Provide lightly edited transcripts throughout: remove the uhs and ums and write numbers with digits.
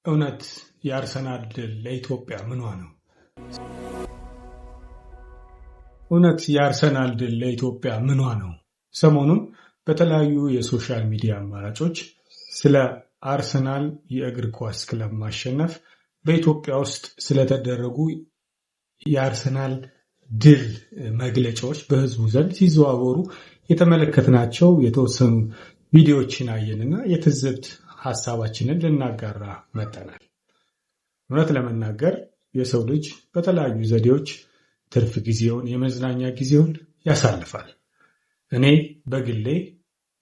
እውነት የአርሰናል ድል ለኢትዮጵያ ምኗ ነው? እውነት የአርሰናል ድል ለኢትዮጵያ ምኗ ነው? ሰሞኑን በተለያዩ የ social media አማራጮች ስለ አርሰናል የእግር ኳስ ክለብ ማሸነፍ በኢትዮጵያ ውስጥ ስለተደረጉ የአርሰናል ድል መግለጫዎች በሕዝቡ ዘንድ ሲዘዋወሩ የተመለከትናቸው የተወሰኑ ቪዲዮዎችን አየንና የትዝብት ሀሳባችንን ልናጋራ መጠናል። እውነት ለመናገር የሰው ልጅ በተለያዩ ዘዴዎች ትርፍ ጊዜውን የመዝናኛ ጊዜውን ያሳልፋል። እኔ በግሌ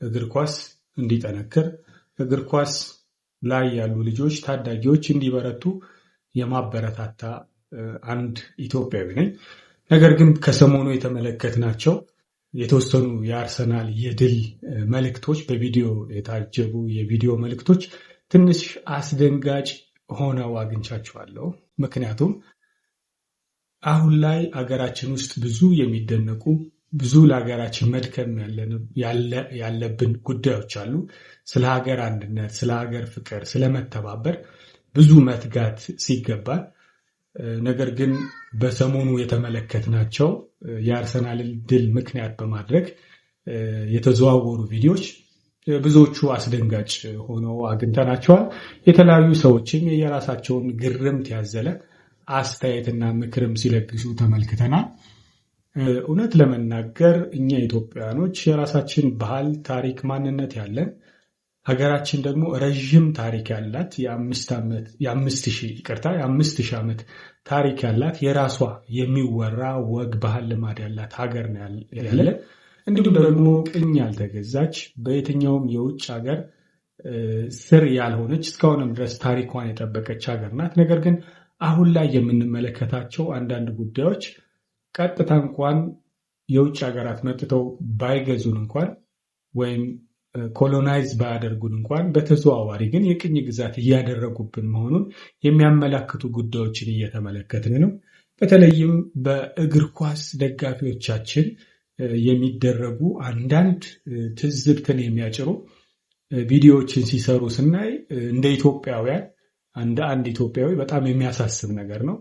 እግር ኳስ እንዲጠነክር፣ እግር ኳስ ላይ ያሉ ልጆች ታዳጊዎች እንዲበረቱ የማበረታታ አንድ ኢትዮጵያዊ ነኝ። ነገር ግን ከሰሞኑ የተመለከትናቸው የተወሰኑ የአርሰናል የድል መልእክቶች፣ በቪዲዮ የታጀቡ የቪዲዮ መልእክቶች ትንሽ አስደንጋጭ ሆነው አግኝቻቸዋለሁ። ምክንያቱም አሁን ላይ አገራችን ውስጥ ብዙ የሚደነቁ፣ ብዙ ለሀገራችን መድከም ያለብን ጉዳዮች አሉ። ስለ ሀገር አንድነት፣ ስለ ሀገር ፍቅር፣ ስለመተባበር ብዙ መትጋት ሲገባል፣ ነገር ግን በሰሞኑ የተመለከትናቸው የአርሰናልን ድል ምክንያት በማድረግ የተዘዋወሩ ቪዲዮዎች ብዙዎቹ አስደንጋጭ ሆነው አግኝተናቸዋል። የተለያዩ ሰዎችም የየራሳቸውን ግርምት ያዘለ አስተያየትና ምክርም ሲለግሱ ተመልክተናል። እውነት ለመናገር እኛ ኢትዮጵያውያኖች የራሳችን ባህል፣ ታሪክ፣ ማንነት ያለን፣ ሀገራችን ደግሞ ረዥም ታሪክ ያላት፣ የ5,000 ይቅርታ የ5,000 ዓመት ታሪክ ያላት፣ የራሷ የሚወራ ወግ፣ ባህል፣ ልማድ ያላት ሀገር ነው ያለን። እንዲሁም ደግሞ ቅኝ ያልተገዛች፣ በየትኛውም የውጭ ሀገር ስር ያልሆነች፣ እስካሁንም ድረስ ታሪኳን የጠበቀች ሀገር ናት። ነገር ግን አሁን ላይ የምንመለከታቸው አንዳንድ ጉዳዮች ቀጥታ እንኳን የውጭ ሀገራት መጥተው ባይገዙን እንኳን ወይም colonize ባያደርጉን እንኳን በተዘዋዋሪ ግን የቅኝ ግዛት እያደረጉብን መሆኑን የሚያመላክቱ ጉዳዮችን እየተመለከትን ነው። በተለይም በእግር ኳስ ደጋፊዎቻችን የሚደረጉ አንዳንድ ትዝብትን የሚያጭሩ ቪዲዮዎችን ሲሰሩ ስናይ እንደ ኢትዮጵያውያን፣ እንደ አንድ ኢትዮጵያዊ በጣም የሚያሳስብ ነገር ነው።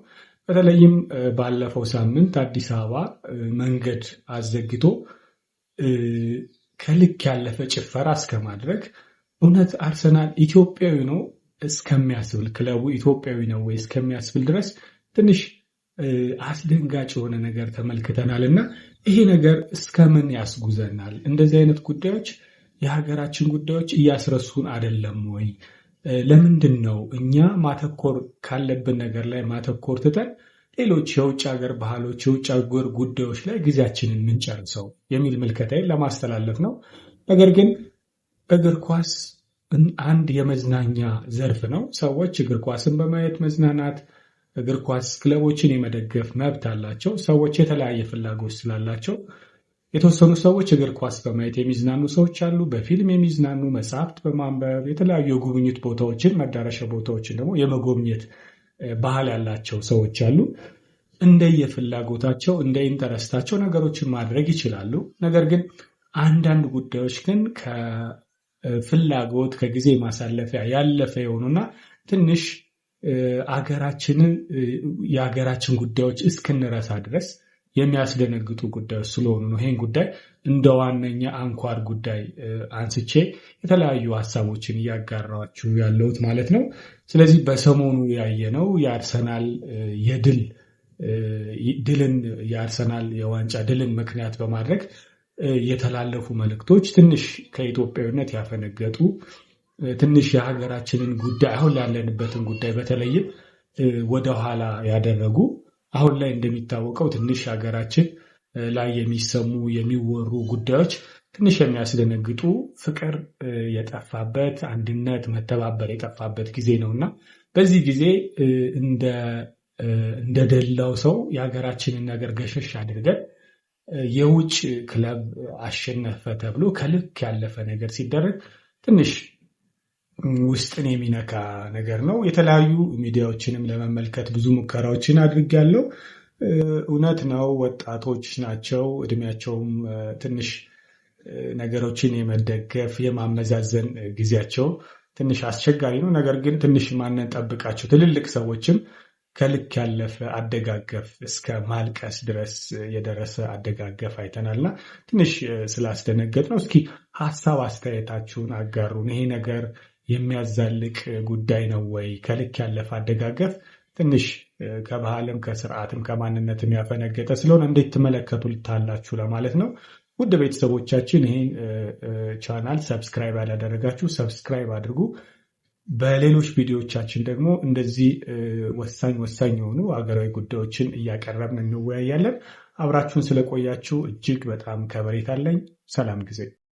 በተለይም ባለፈው ሳምንት አዲስ አበባ መንገድ አዘግቶ ከልክ ያለፈ ጭፈራ እስከማድረግ፣ እውነት አርሰናል ኢትዮጵያዊ ነው እስከሚያስብል፣ ክለቡ ኢትዮጵያዊ ነው ወይ እስከሚያስብል ድረስ ትንሽ አስደንጋጭ የሆነ ነገር ተመልክተናል። እና ይሄ ነገር እስከምን ያስጉዘናል? እንደዚህ አይነት ጉዳዮች የሀገራችን ጉዳዮች እያስረሱን አይደለም ወይ? ለምንድን ነው እኛ ማተኮር ካለብን ነገር ላይ ማተኮር ትተን ሌሎች የውጭ ሀገር ባህሎች፣ የውጭ ሀገር ጉዳዮች ላይ ጊዜያችንን ምንጨርሰው የሚል ምልከታዬን ለማስተላለፍ ነው። ነገር ግን እግር ኳስ አንድ የመዝናኛ ዘርፍ ነው። ሰዎች እግር ኳስን በማየት መዝናናት፣ እግር ኳስ ክለቦችን የመደገፍ መብት አላቸው። ሰዎች የተለያየ ፍላጎት ስላላቸው የተወሰኑ ሰዎች እግር ኳስ በማየት የሚዝናኑ ሰዎች አሉ። በፊልም የሚዝናኑ፣ መጽሐፍት በማንበብ፣ የተለያዩ የጉብኝት ቦታዎችን፣ መዳረሻ ቦታዎችን ደግሞ የመጎብኘት ባህል ያላቸው ሰዎች አሉ። እንደየፍላጎታቸው እንደ interest ኣቸው ነገሮችን ማድረግ ይችላሉ። ነገር ግን አንዳንድ ጉዳዮች ግን ከፍላጎት፣ ከጊዜ ማሳለፊያ ያለፈ የሆኑና ትንሽ አገራችንን፣ የሀገራችን ጉዳዮች እስክንረሳ ድረስ የሚያስደነግጡ ጉዳዮች ስለሆኑ ነው ይሄን ጉዳይ እንደ ዋነኛ አንኳር ጉዳይ አንስቼ የተለያዩ ሀሳቦችን እያጋራችሁ ያለሁት ማለት ነው። ስለዚህ በሰሞኑ ያየነው የአርሰናል የድል ድልን፣ የአርሰናል የዋንጫ ድልን ምክንያት በማድረግ የተላለፉ መልእክቶች ትንሽ ከኢትዮጵያዊነት ያፈነገጡ፣ ትንሽ የሀገራችንን ጉዳይ፣ አሁን ያለንበትን ጉዳይ በተለይም ወደኋላ ያደረጉ፣ አሁን ላይ እንደሚታወቀው ትንሽ ሀገራችን ላይ የሚሰሙ የሚወሩ ጉዳዮች ትንሽ የሚያስደነግጡ፣ ፍቅር የጠፋበት፣ አንድነት መተባበር የጠፋበት ጊዜ ነው። እና በዚህ ጊዜ እንደ ደላው ሰው የሀገራችንን ነገር ገሸሽ አድርገን የውጭ ክለብ አሸነፈ ተብሎ ከልክ ያለፈ ነገር ሲደረግ ትንሽ ውስጥን የሚነካ ነገር ነው። የተለያዩ ሚዲያዎችንም ለመመልከት ብዙ ሙከራዎችን አድርጌያለሁ። እውነት ነው፣ ወጣቶች ናቸው። እድሜያቸውም ትንሽ ነገሮችን የመደገፍ፣ የማመዛዘን ጊዜያቸው ትንሽ አስቸጋሪ ነው። ነገር ግን ትንሽ ማንጠብቃቸው ትልልቅ ሰዎችም ከልክ ያለፈ አደጋገፍ እስከ ማልቀስ ድረስ የደረሰ አደጋገፍ አይተናልና ትንሽ ስላስደነገጥ ነው። እስኪ ሀሳብ አስተያየታችሁን አጋሩን። ይሄ ነገር የሚያዛልቅ ጉዳይ ነው ወይ? ከልክ ያለፈ አደጋገፍ ትንሽ ከባህልም ከስርዓትም ከማንነትም ያፈነገጠ ስለሆነ እንዴት ትመለከቱታላችሁ ለማለት ነው። ውድ ቤተሰቦቻችን ይህን channel subscribe ያላደረጋችሁ subscribe አድርጉ። በሌሎች ቪዲዮዎቻችን ደግሞ እንደዚህ ወሳኝ ወሳኝ የሆኑ ሀገራዊ ጉዳዮችን እያቀረብን እንወያያለን። አብራችሁን ስለቆያችሁ እጅግ በጣም ከበሬታ አለኝ። ሰላም ጊዜ።